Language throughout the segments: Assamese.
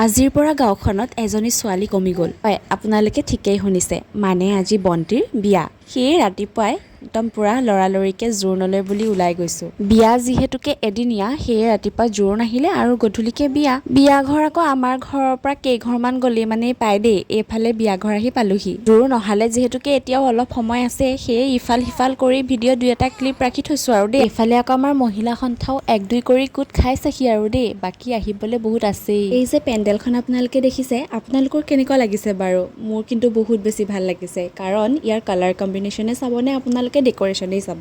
আজিৰ পৰা গাঁওখনত এজনী ছোৱালী কমি গ'ল। হয়, আপোনালোকে ঠিকেই শুনিছে, মানে আজি বন্তিৰ বিয়া। সেয়ে ৰাতিপুৱাই একদম পূৰা লৰালৰিকৈ জোৰোণলৈ বুলি ওলাই গৈছোঁ। বিয়া যিহেতুকে এদিনীয়া, সেয়ে ৰাতিপুৱা জোৰোণ আহিলে আৰু গধূলিকে বিয়া। বিয়া ঘৰ আকৌ আমাৰ ঘৰৰ পৰা কেইঘৰমান গ'লেই মানে পায় দেই। এইফালে বিয়া ঘৰ আহি পালোহি। জোৰোণ অহালে যিহেতুকে এতিয়াও অলপ সময় আছে, সেয়ে ইফাল সিফাল কৰি ভিডিঅ' দুই এটা ক্লিপ ৰাখি থৈছোঁ আৰু দেই। এইফালে আকৌ আমাৰ মহিলা সন্থাও এক দুই কৰি গোট খাইছেহি আৰু দেই, বাকী আহিবলৈ বহুত আছেই। এই যে পেণ্ডেলখন আপোনালোকে দেখিছে, আপোনালোকৰ কেনেকুৱা লাগিছে বাৰু? মোৰ কিন্তু বহুত বেছি ভাল লাগিছে, কাৰণ ইয়াৰ কালাৰ কম্বিনেশ্যনে চাবনে আপোনালোকে ডেক'ৰেশ্যনেই চাব।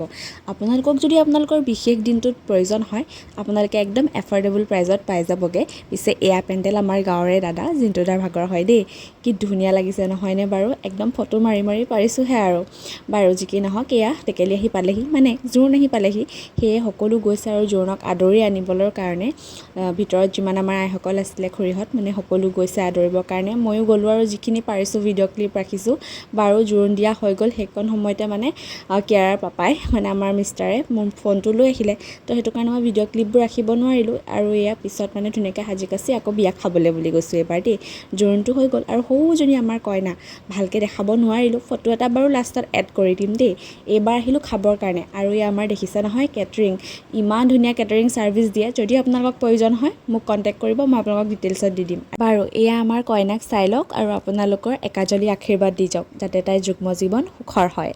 আপোনালোকক যদি আপোনালোকৰ বিশেষ দিনটোত প্ৰয়োজন হয়, আপোনালোকে একদম এফৰ্ডেবল প্ৰাইজত পাই যাবগৈ। পিছে এয়া পেণ্ডেল আমাৰ গাঁৱৰে দাদা জিন্টুদাৰ ভাগৰ হয় দেই। কি ধুনীয়া লাগিছে নহয়নে বাৰু? একদম ফটো মাৰি মাৰি পাৰিছোঁহে আৰু। বাৰু যি কি নহওক, এয়া টেকেলি আহি পালেহি, মানে জোৰোণ আহি পালেহি। সেয়ে সকলো গৈছে আৰু জোৰোণক আদৰি আনিবলৈ কাৰণে। ভিতৰত যিমান আমাৰ আইসকল আছিলে, খুৰীহঁত, মানে সকলো গৈছে আদৰিবৰ কাৰণে। ময়ো গ'লোঁ আৰু যিখিনি পাৰিছোঁ ভিডিঅ' ক্লিপ ৰাখিছোঁ। বাৰু, জোৰোণ দিয়া হৈ গ'ল। সেইকণ সময়তে মানে কিয়াৰাৰ পাপাই, মানে আমাৰ মিষ্টাৰে মোৰ ফোনটো লৈ আহিলে। তো সেইটো কাৰণে মই ভিডিঅ' ক্লিপবোৰ ৰাখিব নোৱাৰিলোঁ। আৰু এয়া পিছত মানে ধুনীয়াকৈ সাজি কাচি আকৌ বিয়া খাবলৈ বুলি গৈছোঁ এইবাৰ দেই। জোৰোণটো হৈ গ'ল আৰু সৰুজনী আমাৰ কইনা ভালকৈ দেখাব নোৱাৰিলোঁ। ফটো এটা বাৰু লাষ্টত এড কৰি দিম দেই। এইবাৰ আহিলোঁ খাবৰ কাৰণে আৰু এয়া আমাৰ দেখিছে নহয় কেটাৰিং। ইমান ধুনীয়া কেটাৰিং ছাৰ্ভিচ দিয়ে। যদি আপোনালোকক প্ৰয়োজন হয়, মোক কণ্টেক্ট কৰিব, মই আপোনালোকক ডিটেইলছত দি দিম। বাৰু, এয়া আমাৰ কইনাক চাই লওক আৰু আপোনালোকৰ একাজলি আশীৰ্বাদ দি যাওক, যাতে তাইৰ যুগ্ম জীৱন সুখৰ হয়।